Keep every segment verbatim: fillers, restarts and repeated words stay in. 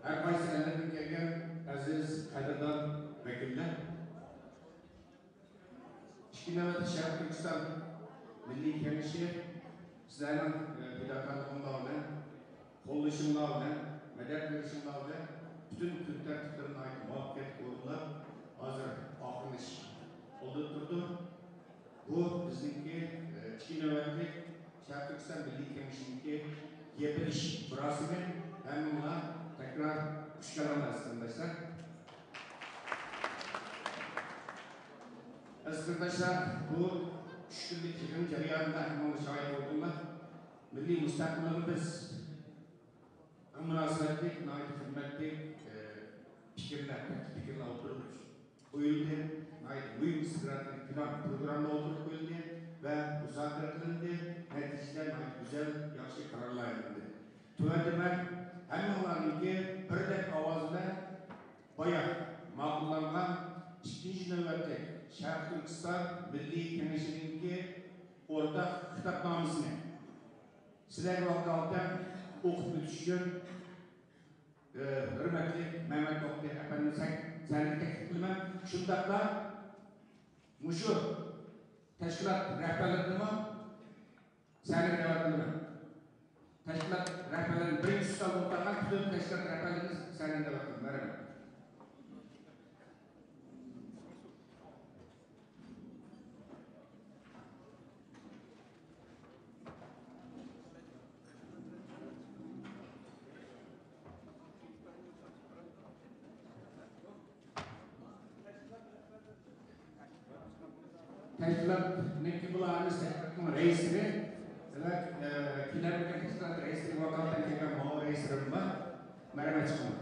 ھەر قايسى ئەللەردىن كەلگەن ئەزىز، قەدىردان ۋەكىللەر، ئىككى نۆۋەتلىك شەرقىي تۈركىستان مىللىي كېڭىشى سىلەرنىڭ، ئە، پىداكارلىقىڭلار بىلەن، قوللىشىڭلار بىلەن، مەدەت بېرىشىڭلار بىلەن پۈتۈن كۈن تەرتىپلىرىنى ناھايىتى مۇۋەپپەقىيەتلىك ئورۇنلاپ، ھازىر ئاخىرلىشىش ئالدىدا تۇرىدۇ. بۇ بىزنىڭكى، ئە، ئىككى نۆۋەتلىك شەرقىي تۈركىستان مىللىي كېڭىشىنىڭكى يېپىلىش مۇراسىمى. ھەممىڭلار تەكرار خۇش كەلدىڭلار، ئەزىز قېرىنداشلار. ئەزىز قېرىنداشلار، بۇ ئۈچ كۈنلۈك يىغىن جەريانىدا ھەممىڭلار شاھىت بولدۇڭلار. مىللىي مۇستەقىللىقىمىز مۇناسىۋەتلىك ناھايىتى قىممەتلىك، ئە، پىكىرلەر، پىكىرلەر ئوتتۇرىغا قويۇلدى. ناھايىتى مۇھىم ئىستراتېگىك پىلان، پروگرامما ئوتتۇرىغا قويۇلدى ۋە مۇزاكىرە قىلىندى. نەتىجىدە ناھايىتى گۈزەل، ياخشى قارارلار ئېلىندى. تۆۋەندە مەن ھەممىڭلارنىڭكى بىردەك ئاۋاز بىلەن بايا ماقۇللانغان ئىككىنچى نۆۋەتلىك شەرقىي تۈركىستان مىللىي كېڭىشىنىڭكى ئورتاق خىتابنامىسىنى سىلەرگە ۋاكالىتەن ئوقۇپ ئۆتۈش ئۈچۈن، ئى، ھۆرمەتلىك مەمەت توختى ئەپەندىم، سەن، سەنگە تەكلىپ قىلىمەن. شۇنداقلا مۇشۇ تەشكىلات رەھبەرلىرىنىمۇ سەنگە دەۋەت قىلىمەن. تەشكىلات رەھبەرلىرىنى بىرىنچى ئۈستەلدە ئولتۇرغان پۈتۈن تەشكىلات رەھبەرلىرىنى سەنگە دەۋەت قىلىمەن. مەرھەمەت. تەشكىلاتنىڭكى بۇلارنى تەشكىلاتنىڭ رەئىسلىرى ۋە، ئە، كېلەركى تەشكىلات رەئىسلىرىگە ۋاكالىتەن كەلگەن ماۋۇ رەئىسلىرىم بار. مەرھەمەت، چىقىڭلار.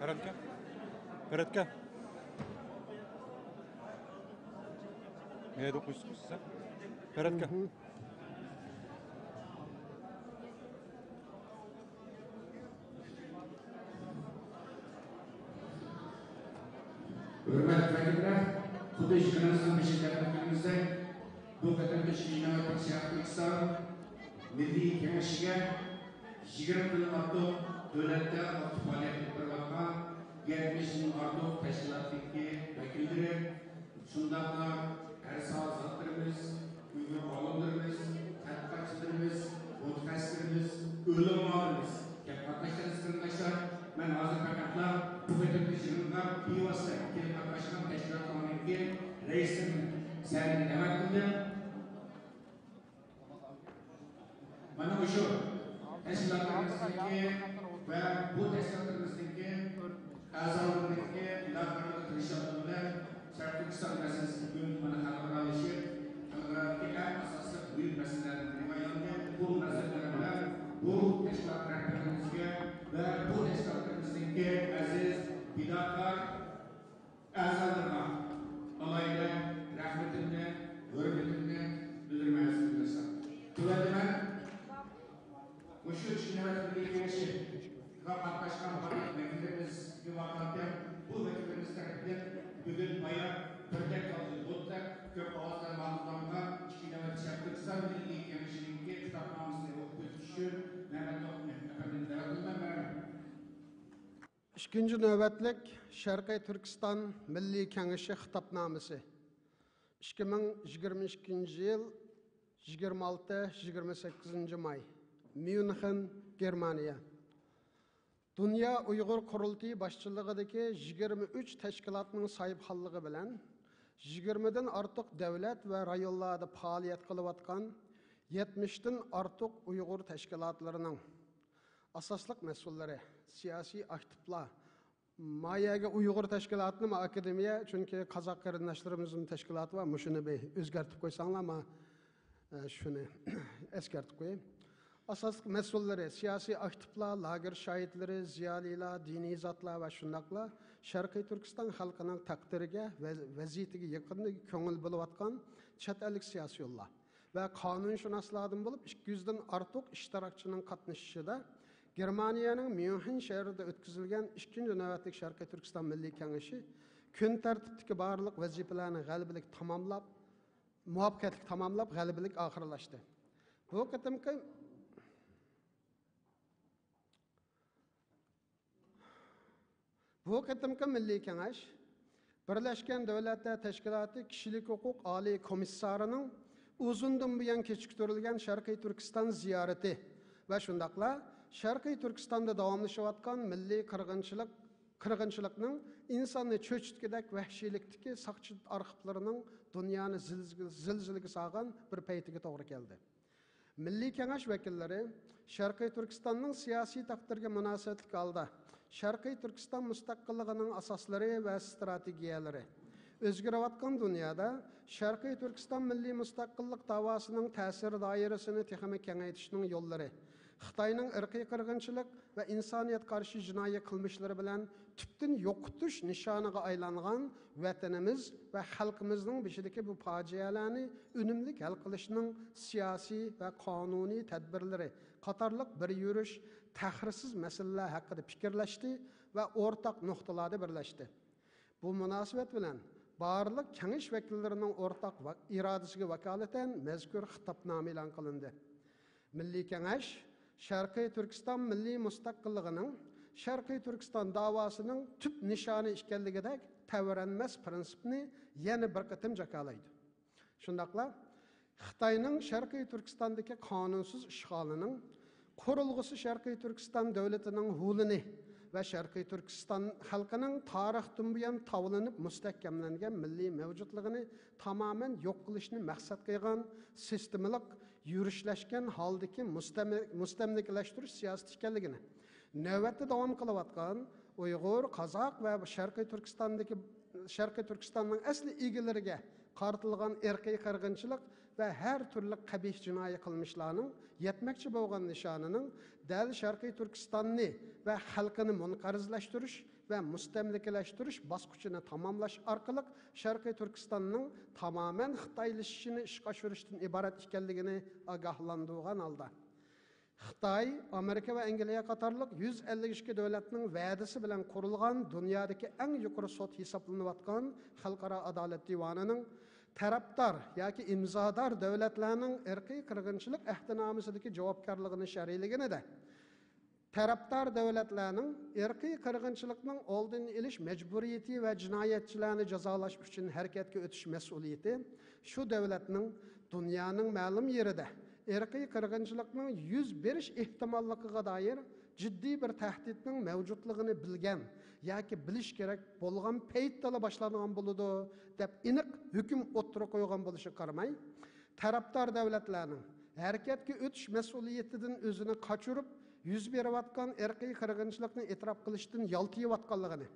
Порядка? Порядка? Порядка? ھۆرمەتلىك ۋەكىللەر، خۇددى يىغىنىمىزنىڭ بېشىدا دەپ ئۆتكىنىمىزدەك، بۇ قېتىمقى ئىككىنچى نۆۋەتلىك شەرقىي تۈركىستان مىللىي كېڭىشىگە يىگىرمىدىن ئارتۇق دۆلەتتە ئاكتىپ پائالىيەت ئېلىپ بېرىۋاتقان يەتمىشتىن ئارتۇق تەشكىلاتنىڭكى ۋەكىللىرى، شۇنداقلا ھەر ساھە زاتلىرىمىز، ئۇيغۇر ئالىملىرىمىز، تەتقىقاتچىلىرىمىز، مۇتەخەسسىسلىرىمىز، ئۆلىمالىرىمىز، گەپ قاتناشلىرىمىز، قېرىنداشلار، مەن ھازىر پەقەتلا بۇ قېتىمقى يىغىنغا بىۋاسىتە كېلىپ قاتناشقان تەشكىلاتلارنىڭكى رەئىسلىرىنى سەھنىگە دەۋەت قىلدىم. مانا مۇشۇ تەشكىلاتلىرىمىزنىڭكى ۋە بۇ تەشكىلاتلىرىمىزنىڭكى ئەزالىرىنىڭكى پىداكارلىق، تىرىشچانلىقى بىلەن شەرقىي تۈركىستان مەسىلىسى بۈگۈن مانا خەلقئارالىشىپ، خەلقئارادىكى ئەڭ ئاساسلىق مۇھىم مەسىلىلەردىن بىرىگە ئايلاندى. بۇ مۇناسىۋەت بىلەن مەن بۇ تەشكىلات رەھبەرلىرىمىزگە ۋە بۇ تەشكىلاتلىرىمىزنىڭكى ئەزىز پىداكار ئەزالىرىغا ئالاھىدە رەھمىتىمنى، ھۆرمىتىمنى بىلدۈرىمەن، ئەزىز قېرىنداشلار. تۆۋەندە مەن مۇشۇ ئىككى نۆۋەتلىك مىللىي كېڭىشىگە قاتناشقان بارلىق ۋەكىللىرىمىزگە ۋاكالىتەن بۇ ۋەكىللىرىمىز تەرىپىدىن بۈگۈن بايا بىردەك ھالدا مۇتلەق كۆپ ئاۋاز بىلەن ماقۇللانغان ئىككى نۆۋەتلىك شەرقىي تۈركىستان مىللىي كېڭىشىنىڭكى خىتابنامىسىنى ئوقۇپ ئۆتۈش ئۈچۈن مەمەت توختى ئەپەندىنى دەۋەت قىلىمەن. مەرھەمەت. ئىككىنچى نۆۋەتلىك شەرقىي تۈركىستان مىللىي كېڭىشى خىتابنامىسى. ئىككى مىڭ يىگىرمە ئىككىنچى يىل يىگىرمە ئالتە، يىگىرمە سەككىزىنچى ماي، ميۇنخېن، گېرمانىيە. دۇنيا ئۇيغۇر قۇرۇلتىيى باشچىلىقىدىكى يىگىرمە ئۈچ تەشكىلاتنىڭ ساھىبخانلىقى بىلەن يىگىرمىدىن ئارتۇق دۆلەت ۋە رايونلاردا پائالىيەت قىلىۋاتقان يەتمىشتىن ئارتۇق ئۇيغۇر تەشكىلاتلىرىنىڭ ئاساسلىق مەسئۇللىرى، سىياسىي ئاكتىپلار، ما يەرگە ئۇيغۇر تەشكىلاتىنىمۇ ئاكادېمىيە، چۈنكى قازاق قېرىنداشلىرىمىزنىڭ تەشكىلاتى بار، مۇشۇنى بىر ئۆزگەرتىپ قويساڭلار، ما، ئە، شۇنى ئەسكەرتىپ قوياي. ئاساسلىق مەسئۇللىرى، سىياسىي ئاكتىپلار، لاگېر شاھىتلىرى، زىيالىيلار، دىنىي زاتلار ۋە شۇنداقلا شەرقىي تۈركىستان خەلقىنىڭ تەقدىرىگە ۋە ۋەزىيىتىگە يېقىندىن كۆڭۈل بۆلۈۋاتقان چەت ئەللىك سىياسىيونلار ۋە قانۇنشۇناسلاردىن بولۇپ، ئىككى يۈزدىن ئارتۇق ئىشتىراكچىنىڭ قاتنىشىشىدا گېرمانىيەنىڭ ميۇنخېن شەھىرىدە ئۆتكۈزۈلگەن ئىككىنچى نۆۋەتلىك شەرقىي تۈركىستان مىللىي كېڭىشى كۈن تەرتىپتىكى بارلىق ۋەزىپىلەرنى غەلىبىلىك تاماملاپ، مۇۋەپپەقىيەتلىك تاماملاپ، غەلىبىلىك ئاخىرلاشتى. بۇ قېتىمقى، بۇ قېتىمقى مىللىي كېڭەش بىرلەشكەن دۆلەتلەر تەشكىلاتى كىشىلىك ھوقۇق ئالىي كومىسسارىنىڭ ئۇزۇندىن بۇيان كېچىكتۈرۈلگەن شەرقىي تۈركىستان زىيارىتى ۋە شۇنداقلا شەرقىي تۈركىستاندا داۋاملىشىۋاتقان مىللىي قىرغىنچىلىق، قىرغىنچىلىقنىڭ ئىنساننى چۆچۈتكۈدەك ۋەھشىيلىكتىكى ساقچى ئارخىپلىرىنىڭ دۇنيانى زىلزىگە، زىلزىلىگە سالغان بىر پەيتىگە توغرا كەلدى. مىللىي كېڭەش ۋەكىللىرى شەرقىي تۈركىستاننىڭ سىياسىي تەقدىرىگە مۇناسىۋەتلىك ھالدا شەرقىي تۈركىستان مۇستەقىللىقىنىڭ ئاساسلىرى ۋە ستراتېگىيەلىرى، ئۆزگىرىۋاتقان دۇنيادا شەرقىي تۈركىستان مىللىي مۇستەقىللىق داۋاسىنىڭ تەسىر دائىرىسىنى تېخىمۇ كېڭەيتىشنىڭ يوللىرى، خىتاينىڭ ئىرقىي قىرغىنچىلىق ۋە ئىنسانىيەتكە قارشى جىنايى قىلمىشلىرى بىلەن تۈپتىن يوقىتىش نىشانىغا ئايلانغان ۋەتىنىمىز ۋە خەلقىمىزنىڭ بېشىدىكى بۇ پاجىئەلەرنى ئۈنۈملۈك ھەل قىلىشنىڭ سىياسىي ۋە قانۇنىي تەدبىرلىرى قاتارلىق بىر يۈرۈش تەخىرسىز مەسىلىلەر ھەققىدە پىكىرلەشتى ۋە ئورتاق نۇقتىلاردا بىرلەشتى. بۇ مۇناسىۋەت بىلەن بارلىق كېڭەش ۋەكىللىرىنىڭ ئورتاق ۋە ئىرادىسىگە ۋاكالىتەن مەزكۇر خىتابنامە ئېلان قىلىندى. مىللىي كېڭەش شەرقىي تۈركىستان مىللىي مۇستەقىللىقىنىڭ، شەرقىي تۈركىستان داۋاسىنىڭ تۈپ نىشانى ئىكەنلىكىدەك تەۋرەنمەس پىرىنسىپنى يەنە بىر قېتىم جاكارلايدۇ. شۇنداقلا خىتاينىڭ شەرقىي تۈركىستاندىكى قانۇنسىز ئىشغالىنىڭ، قۇرۇلغۇسى شەرقىي تۈركىستان دۆلىتىنىڭ ھولىنى ۋە شەرقىي تۈركىستان خەلقىنىڭ تارىختىن بۇيان تاۋلىنىپ مۇستەھكەملەنگەن مىللىي مەۋجۇتلۇقىنى تامامەن يوق قىلىشنى مەقسەت قىلغان سىستېمىلىق يۈرۈشلەشكەن ھالدىكى مۇستەملىكىلەشتۈرۈش سىياسىتى ئىكەنلىكىنى، نۆۋەتتە داۋام قىلىۋاتقان ئۇيغۇر، قازاق ۋە شەرقىي تۈركىستاندىكى، شەرقىي تۈركىستاننىڭ ئەسلى ئىگىلىرىگە قارىتىلغان ئىرقىي قىرغىنچىلىق ۋە ھەر تۈرلۈك قەبىھ جىنايى قىلمىشلارنىڭ يەتمەكچى بولغان نىشانىنىڭ دەل شەرقىي تۈركىستاننى ۋە خەلقىنى مۇنقەرزلەشتۈرۈش ۋە مۇستەملىكىلەشتۈرۈش باسقۇچىنى تاماملاش ئارقىلىق شەرقىي تۈركىستاننىڭ تامامەن خىتايلىشىشىنى ئىشقا ئاشۇرۇشتىن ئىبارەت ئىكەنلىكىنى ئاگاھلاندۇرغان ھالدا، خىتاي، ئامېرىكا ۋە ئەنگلىيە قاتارلىق يۈز ئەللىك ئىككى دۆلەتنىڭ ۋەدىسى بىلەن قۇرۇلغان دۇنيادىكى ئەڭ يۇقىرى سوت ھېسابلىنىۋاتقان خەلقئارا ئادالەت دىۋانىنىڭ تەرەپدار ياكى ئىمزادار دۆلەتلەرنىڭ ئىرقىي قىرغىنچىلىق ئەھدىنامىسىدىكى جاۋابكارلىقىنى شەرھلىگىنىدە، تەرەپدار دۆلەتلەرنىڭ ئىرقىي قىرغىنچىلىقنىڭ ئالدىنى ئېلىش مەجبۇرىيىتى ۋە جىنايەتچىلەرنى جازالاش ئۈچۈن ھەرىكەتكە ئۆتۈش مەسئۇلىيىتى شۇ دۆلەتنىڭ دۇنيانىڭ مەلۇم يېرىدە ئىرقىي قىرغىنچىلىقنىڭ يۈز بېرىش ئېھتىماللىقىغا دائىر جىددىي بىر تەھدىتنىڭ مەۋجۇتلۇقىنى بىلگەن ياكى بىلىش كېرەك بولغان پەيتتىلا باشلانغان بولىدۇ، دەپ ئېنىق ھۆكۈم ئوتتۇرىغا قويغان بولۇشىغا قارىماي، تەرەپدار دۆلەتلەرنىڭ ھەرىكەتكە ئۆتۈش مەسئۇلىيىتىدىن ئۆزىنى قاچۇرۇپ، يۈز بېرىۋاتقان ئىرقىي قىرغىنچىلىقنى ئېتىراپ قىلىشتىن يالتىيىۋاتقانلىقىنى،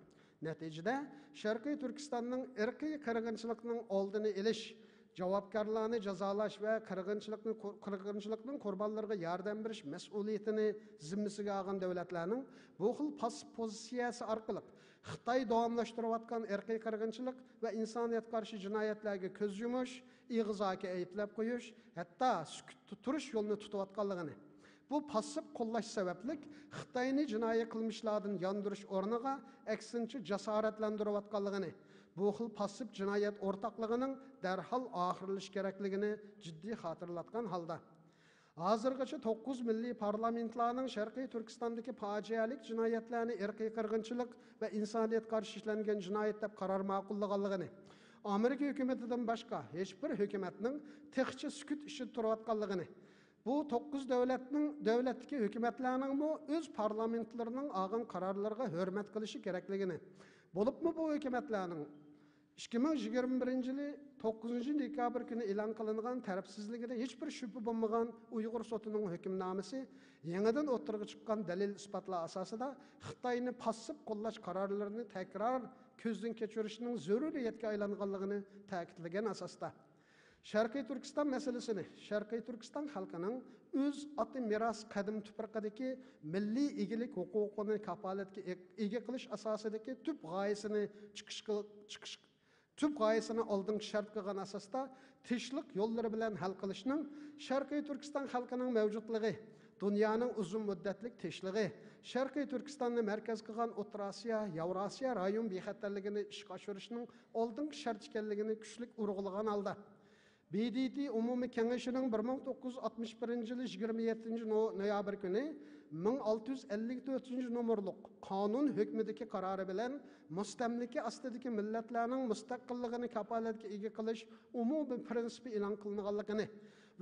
نەتىجىدە، شەرقىي تۈركىستاننىڭ ئىرقىي قىرغىنچىلىقنىڭ ئالدىنى ئېلىش، جاۋابكارلارنى جازالاش ۋە قىرغىنچىلىقنى، قىرغىنچىلىقنىڭ قۇربانلىرىغا ياردەم بېرىش مەسئۇلىيىتىنى زىممىسىگە ئالغان دۆلەتلەرنىڭ بۇ خىل پاسسىپ پوزىتسىيەسى ئارقىلىق خىتاي داۋاملاشتۇرۇۋاتقان ئىرقىي قىرغىنچىلىق ۋە ئىنسانىيەتكە قارشى جىنايەتلەرگە كۆز يۇمۇش، ئېغىز ئاكى ئەيىبلەپ قويۇش، ھەتتا سۈكۈتتە تۇرۇش يولىنى تۇتۇۋاتقانلىقىنى، بۇ پاسسىپ قوللاش سەۋەبلىك خىتاينى جىنايى قىلمىشلاردىن ياندۇرۇش ئورنىغا، ئەكسىنچە، جاسارەتلەندۈرۈۋاتقانلىقىنى، بۇ خىل پاسسىپ جىنايەت ئورتاقلىقىنىڭ دەرھال ئاخىرلىشىشى كېرەكلىكىنى جىددىي خاتىرىلاتقان ھالدا، ھازىرغىچە توققۇز مىللىي پارلامېنتلارنىڭ شەرقىي تۈركىستاندىكى پاجىئەلىك جىنايەتلەرنى ئىرقىي قىرغىنچىلىق ۋە ئىنسانىيەتكە قارشى ئىشلەنگەن جىنايەت دەپ قارار ماقۇللىغانلىقىنى، ئامېرىكا ھۆكۈمىتىدىن باشقا ھېچبىر ھۆكۈمەتنىڭ تېخىچە سۈكۈت ئىچىدە تۇرۇۋاتقانلىقىنى، بۇ توققۇز دۆلەتنىڭ، دۆلەتتىكى ھۆكۈمەتلەرنىڭمۇ ئۆز پارلامېنتلىرىنىڭ ئالغان قارارلىرىغا ھۆرمەت قىلىشى كېرەكلىكىنى، بولۇپمۇ بۇ ھۆكۈمەتلەرنىڭ ئىككى مىڭ يىگىرمە بىرىنچى يىلى توققۇزىنچى دېكابىر كۈنى ئېلان قىلىنغان تەرەپسىزلىكىدە ھېچبىر شۈبھە بولمىغان ئۇيغۇر سوتىنىڭ ھۆكۈمنامىسى يېڭىدىن ئوتتۇرىغا چىققان دەلىل-ئىسپاتلار ئاساسىدا خىتاينى پاسسىپ قوللاش قارارلىرىنى تەكرار كۆزدىن كەچۈرۈشنىڭ زۆرۈرىيەتكە ئايلانغانلىقىنى تەكىتلىگەن ئاساستا، شەرقىي تۈركىستان مەسىلىسىنى شەرقىي تۈركىستان خەلقىنىڭ ئۆز ئاتا مىراس قەدىمى تۇپرىقىدىكى مىللىي ئىگىلىك ھوقۇقىنى كاپالەتكە ئىگە قىلىش ئاساسىدىكى تۈپ غايىسىنى چىقىش قىل-، چىقىش تۈپ غايىسىنى ئالدىنقى شەرت قىلغان ئاساستا تىنچلىق يوللىرى بىلەن ھەل قىلىشنىڭ شەرقىي تۈركىستان خەلقىنىڭ مەۋجۇتلۇقى، دۇنيانىڭ ئۇزۇن مۇددەتلىك تىنچلىقى، شەرقىي تۈركىستاننى مەركەز قىلغان ئوتتۇرا ئاسىيا، ياۋراسىيا رايون بىخەتەرلىكىنى ئىشقا ئاشۇرۇشنىڭ ئالدىنقى شەرت ئىكەنلىكىنى كۈچلۈك ئۇرغۇلىغان ھالدا، ب د ت ئومۇمىي كېڭىشىنىڭ بىر مىڭ توققۇز يۈز ئاتمىش بىرىنچى يىلى يىگىرمە يەتتىنچى نو-، نويابىر كۈنى مىڭ ئالتە يۈز ئەللىك تۆتىنچى نومۇرلۇق قانۇن ھۆكمىدىكى قارارى بىلەن مۇستەملىكە ئاستىدىكى مىللەتلەرنىڭ مۇستەقىللىقىنى كاپالەتكە ئىگە قىلىش ئومۇمىي پىرىنسىپى ئېلان قىلىنغانلىقىنى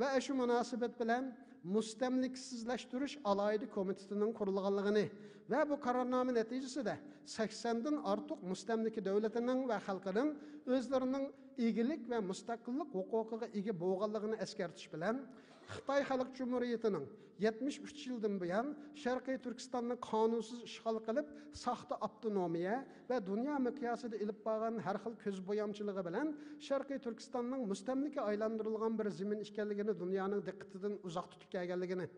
ۋە ئاشۇ مۇناسىۋەت بىلەن مۇستەملىكىسىزلەشتۈرۈش ئالاھىدە كومىتېتىنىڭ قۇرۇلغانلىقىنى ۋە بۇ قارارنامە نەتىجىسىدە سەكسەندىن ئارتۇق مۇستەملىكە دۆلىتىنىڭ ۋە خەلقىنىڭ ئۆزلىرىنىڭ ئىگىلىك ۋە مۇستەقىللىق ھوقۇقىغا ئىگە بولغانلىقىنى ئەسكەرتىش بىلەن، خىتاي خەلق جۇمھۇرىيىتىنىڭ يەتمىش ئۈچ يىلدىن بۇيان شەرقىي تۈركىستاننى قانۇنسىز ئىشغال قىلىپ، ساختا ئاپتونومىيە ۋە دۇنيا مىقياسىدا ئېلىپ بارغان ھەر خىل كۆز بويامچىلىقى بىلەن شەرقىي تۈركىستاننىڭ مۇستەملىكە ئايلاندۇرۇلغان بىر زېمىن ئىكەنلىكىنى دۇنيانىڭ دىققىتىدىن ئۇزاق تۇتۇپ كەلگەنلىكىنى،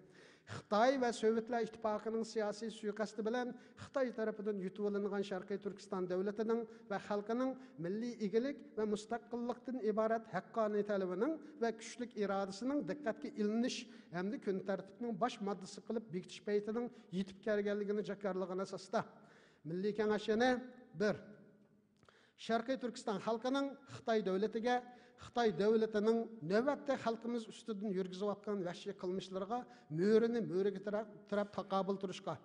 خىتاي ۋە سوۋېتلار ئىتتىپاقىنىڭ سىياسىي سۇيىقەستى بىلەن خىتاي تەرىپىدىن يۇتۇۋېلىنغان شەرقىي تۈركىستان دۆلىتىنىڭ ۋە خەلقىنىڭ مىللىي ئىگىلىك ۋە مۇستەقىللىقتىن ئىبارەت ھەققانىي تەلىپىنىڭ ۋە كۈچلۈك ئىرادىسىنىڭ دىققەتكە ئېلىنىش ھەمدە كۈن تەرتىپنىڭ باش ماددىسى قىلىپ بېكىتىش پەيتىنىڭ يېتىپ كەلگەنلىكىنى جاكارلىغان ئاساستا، مىللىي كېڭەش يەنە بىر، شەرقىي تۈركىستان خەلقىنىڭ خىتاي دۆلىتىگە، خىتاي دۆلىتىنىڭ نۆۋەتتە خەلقىمىز ئۈستىدىن يۈرگۈزۈۋاتقان ۋەھشىي قىلمىشلىرىغا مۆرىنى مۆرىگە تىرەپ، تىرەپ تاقابىل تۇرۇشقا،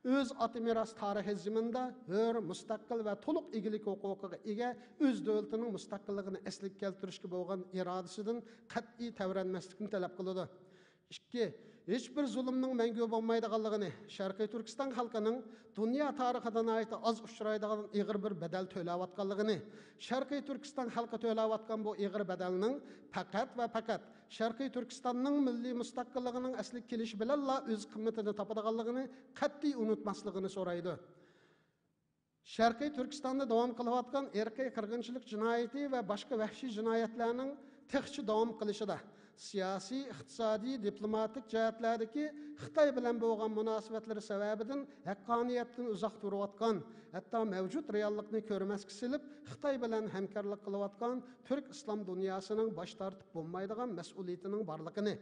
ئۆز ئاتا مىراس تارىخىي زېمىنىدا ھۆر، مۇستەقىل ۋە تولۇق ئىگىلىك ھوقۇقىغا ئىگە ئۆز دۆلىتىنىڭ مۇستەقىللىقىنى ئەسلىگە كەلتۈرۈشكە بولغان ئىرادىسىدىن قەتئىي تەۋرەنمەسلىكنى تەلەپ قىلىدۇ. ئىككى، ھېچبىر زۇلۇمنىڭ مەڭگۈ بولمايدىغانلىقىنى، شەرقىي تۈركىستان خەلقىنىڭ دۇنيا تارىخىدا ناھايىتى ئاز ئۇچرايدىغان ئېغىر بىر بەدەل تۆلەۋاتقانلىقىنى، شەرقىي تۈركىستان خەلقى تۆلەۋاتقان بۇ ئېغىر بەدەلنىڭ پەقەت ۋە پەقەت شەرقىي تۈركىستاننىڭ مىللىي مۇستەقىللىقىنىڭ ئەسلىگە كېلىشى بىلەنلا ئۆز قىممىتىنى تاپىدىغانلىقىنى قەتئىي ئۇنتۇماسلىقىنى سورايدۇ. شەرقىي تۈركىستاندا داۋام قىلىۋاتقان ئىرقىي قىرغىنچىلىق جىنايىتى ۋە باشقا ۋەھشىي جىنايەتلەرنىڭ تېخىچە داۋام قىلىشىدا، سىياسىي، ئىقتىسادىي، دىپلوماتىك جەھەتلەردىكى خىتاي بىلەن بولغان مۇناسىۋەتلىرى سەۋەبىدىن ھەققانىيەتتىن ئۇزاق تۇرۇۋاتقان، ھەتتا مەۋجۇت رېئاللىقنى كۆرمەسكە سېلىپ، خىتاي بىلەن ھەمكارلىق قىلىۋاتقان تۈرك ئىسلام دۇنياسىنىڭ باش تارتىپ بولمايدىغان مەسئۇلىيىتىنىڭ بارلىقىنى،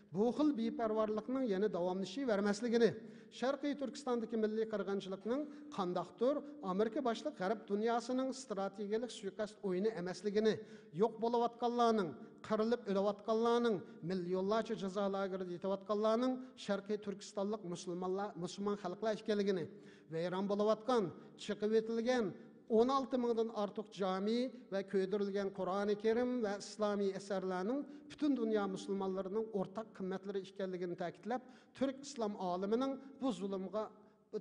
بۇ خىل بىپەرۋالىقنىڭ يەنە داۋاملىشىۋەرمەسلىكىنى، شەرقىي تۈركىستاندىكى مىللىي قىرغىنچىلىقنىڭ قانداقتۇر ئامېرىكا باشلىق غەرب دۇنياسىنىڭ ئىستراتېگىيەلىك سۇيىقەست ئويۇنى ئەمەسلىكىنى، يوق بولۇۋاتقانلارنىڭ، قىرىلىپ ئۆلۈۋاتقانلارنىڭ، مىليونلارچە جازا لاگېرىدا يېتىۋاتقانلارنىڭ شەرقىي تۈركىستانلىق مۇسۇلمانلار، مۇسۇلمان خەلقلەر ئىكەنلىكىنى، ۋەيران بولۇۋاتقان، چېقىۋېتىلگەن، ئون ئالتە مىڭدىن ئارتۇق جامى ۋە كۆيدۈرۈلگەن قۇرئانى كەرىم ۋە ئىسلامىي ئەسەرلەرنىڭ پۈتۈن دۇنيا مۇسۇلمانلىرىنىڭ ئورتاق قىممەتلىرى ئىكەنلىكىنى تەكىتلەپ، تۈرك ئىسلام ئالىمىنىڭ بۇ زۇلۇمغا،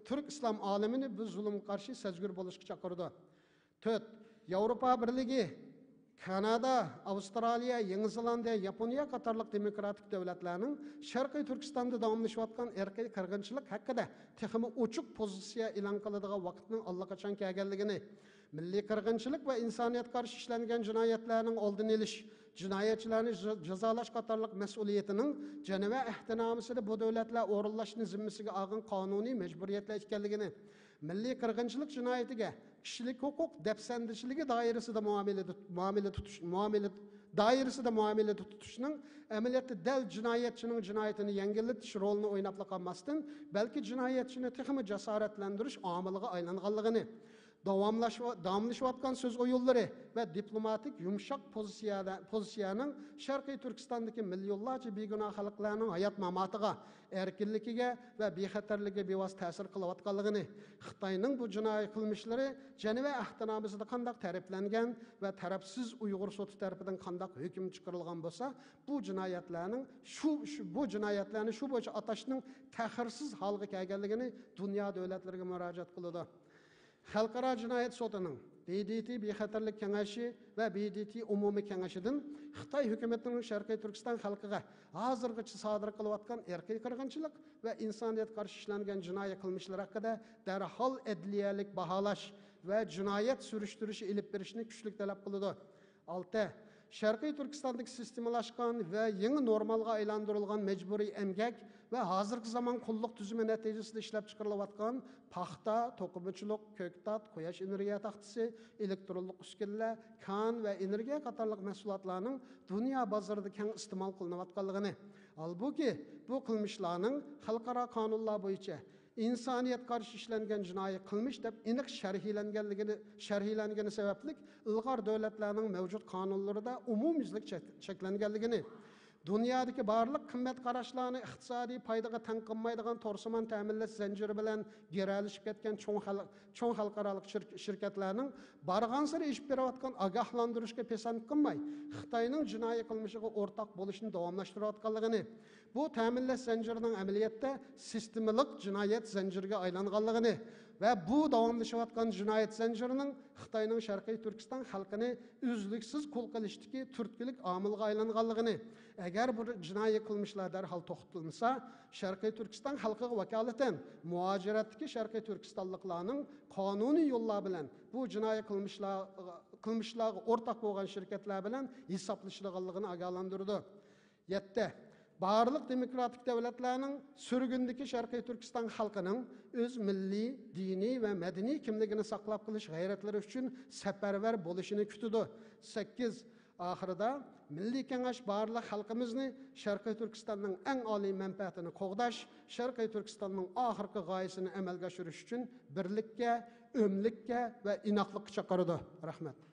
تۈرك ئىسلام ئالىمىنى بۇ زۇلۇمغا قارشى سەزگۈر بولۇشقا چاقىرىدۇ. تۆت، ياۋروپا بىرلىكى، كانادا، ئاۋسترالىيە، يېڭى زېلاندىيە، ياپونىيە قاتارلىق دېموكراتىك دۆلەتلەرنىڭ شەرقىي تۈركىستاندا داۋاملىشىۋاتقان ئىرقىي قىرغىنچىلىق ھەققىدە تېخىمۇ ئوچۇق پوزىتسىيە ئېلان قىلىدىغان ۋاقىتنىڭ ئاللىقاچان كەلگەنلىكىنى، مىللىي قىرغىنچىلىق ۋە ئىنسانىيەتكە قارشى ئىشلەنگەن جىنايەتلەرنىڭ ئالدىنى ئېلىش، جىنايەتچىلەرنى جا-، جازالاش قاتارلىق مەسئۇلىيىتىنىڭ جەنۋە ئەھدىنامىسىدە بۇ دۆلەتلەر ئورۇنلاشنى زىممىسىگە ئالغان قانۇنىي مەجبۇرىيەتلەر ئىكەنلىكىنى، مىللىي قىرغىنچىلىق جىنايىتىگە كىشىلىك ھوقۇق دەپسەندىچىلىكى دائىرىسىدە مۇئامىلە تۇت-، مۇئامىلە تۇتۇش، مۇئامىلە دائىرىسىدە مۇئامىلە تۇتۇشنىڭ ئەمەلىيەتتە دەل جىنايەتچىنىڭ جىنايىتىنى يەڭگىللىتىش رولىنى ئويناپلا قالماستىن، بەلكى جىنايەتچىنى تېخىمۇ جاسارەتلەندۈرۈش ئامىلىغا ئايلانغانلىقىنى، داۋاملاشىۋا-، داۋاملىشىۋاتقان سۆز ئويۇنلىرى ۋە دىپلوماتىك يۇمشاق پوزىتسىيەدە، پوزىتسىيەنىڭ شەرقىي تۈركىستاندىكى مىليونلارچە بىگۇناھ خەلقلەرنىڭ ھايات ماماتىغا، ئەركىنلىكىگە ۋە بىخەتەرلىكىگە بىۋاسىتە تەسىر قىلىۋاتقانلىقىنى، خىتاينىڭ بۇ جىنايى قىلمىشلىرى جەنۋە ئەھدىنامىسىدا قانداق تەرىپلەنگەن ۋە تەرەپسىز ئۇيغۇر سوتى تەرىپىدىن قانداق ھۆكۈم چىقىرىلغان بولسا، بۇ جىنايەتلەرنىڭ شۇ، شۇ، بۇ جىنايەتلەرنى شۇ بويىچە ئاتاشنىڭ تەخىرسىز ھالغا كەلگەنلىكىنى دۇنيا دۆلەتلىرىگە مۇراجىئەت قىلىدۇ. خەلقئارا جىنايەت سوتىنىڭ، ب د ت بىخەتەرلىك كېڭەشى ۋە ب د ت ئومۇمىي كېڭىشىدىن خىتاي ھۆكۈمىتىنىڭ شەرقىي تۈركىستان خەلقىگە ھازىرغىچە سادىر قىلىۋاتقان ئىرقىي قىرغىنچىلىق ۋە ئىنسانىيەتكە قارشى ئىشلەنگەن جىنايى قىلمىشلار ھەققىدە دەرھال ئەدلىيەلىك باھالاش ۋە جىنايەت سۈرۈشتۈرۈشى ئېلىپ بېرىشنى كۈچلۈك تەلەپ قىلىدۇ. ئالتە، شەرقىي تۈركىستاندىكى سىستېمىلاشقان ۋە يېڭى نورمالغا ئايلاندۇرۇلغان مەجبۇرىي ئەمگەك ۋە ھازىرقى زامان قۇللۇق تۈزۈمى نەتىجىسىدە ئىشلەپ چىقىرىلىۋاتقان پاختا، توقۇمىچىلىق، كۆكتات، قۇياش ئېنېرگىيە تاختىسى، ئېلېكترونلۇق ئۈسكۈنىلەر، كان ۋە ئېنېرگىيە قاتارلىق مەھسۇلاتلارنىڭ دۇنيا بازىرىدا كەڭ ئىستېمال قىلىنىۋاتقانلىقىنى، ھالبۇكى، بۇ قىلمىشلارنىڭ خەلقئارا قانۇنلار بويىچە ئىنسانىيەتكە قارشى ئىشلەنگەن جىنايى قىلمىش دەپ ئېنىق شەرھلەنگەنلىكىنى، شەرھلەنگىنى سەۋەبلىك، ئىلغار دۆلەتلەرنىڭ مەۋجۇت قانۇنلىرىدا ئومۇميۈزلۈك چەك-، چەكلەنگەنلىكىنى، دۇنيادىكى بارلىق قىممەت قاراشلارنى ئىقتىسادىي پايدىغا تەڭ قىلمايدىغان تورسىمان تەمىنلەش زەنجىرى بىلەن گىرەلىشىپ كەتكەن چوڭ خەل-، چوڭ خەلقئارالىق شىر-، شىركەتلەرنىڭ بارغانسېرى ئېشىپ بېرىۋاتقان ئاگاھلاندۇرۇشقا پىسەنت قىلماي، خىتاينىڭ جىنايى قىلمىشىغا ئورتاق بولۇشنى داۋاملاشتۇرۇۋاتقانلىقىنى، بۇ تەمىنلەش زەنجىرىنىڭ ئەمەلىيەتتە سىستېمىلىق جىنايەت زەنجىرىگە ئايلانغانلىقىنى ۋە بۇ داۋاملىشىۋاتقان جىنايەت زەنجىرىنىڭ خىتاينىڭ شەرقىي تۈركىستان خەلقىنى ئۈزلۈكسىز قۇل قىلىشتىكى تۈرتكىلىك ئامىلغا ئايلانغانلىقىنى، ئەگەر بۇ جىنايى قىلمىشلار دەرھال توختىتىلمىسا، شەرقىي تۈركىستان خەلقىگە ۋاكالىتەن مۇھاجىرەتتىكى شەرقىي تۈركىستانلىقلارنىڭ قانۇنىي يوللار بىلەن بۇ جىنايى قىلمىشلار، قىلمىشلارغا ئورتاق بولغان شىركەتلەر بىلەن ھېسابلىشىدىغانلىقىنى ئاگاھلاندۇرىدۇ. يەتتە، بارلىق دېموكراتىك دۆلەتلەرنىڭ سۈرگۈندىكى شەرقىي تۈركىستان خەلقىنىڭ ئۆز مىللىي، دىنىي ۋە مەدەنىي كىملىكىنى ساقلاپ قېلىش غەيرەتلىرى ئۈچۈن سەپەرۋەر بولۇشىنى كۈتىدۇ. سەككىز، ئاخىرىدا، مىللىي كېڭەش بارلىق خەلقىمىزنى شەرقىي تۈركىستاننىڭ ئەڭ ئالىي مەنپەئەتىنى قوغداش، شەرقىي تۈركىستاننىڭ ئاخىرقى غايىسىنى ئەمەلگە ئاشۇرۇش ئۈچۈن بىرلىككە، ئۆملۈككە ۋە ئىناقلىققا چاقىرىدۇ. رەھمەت.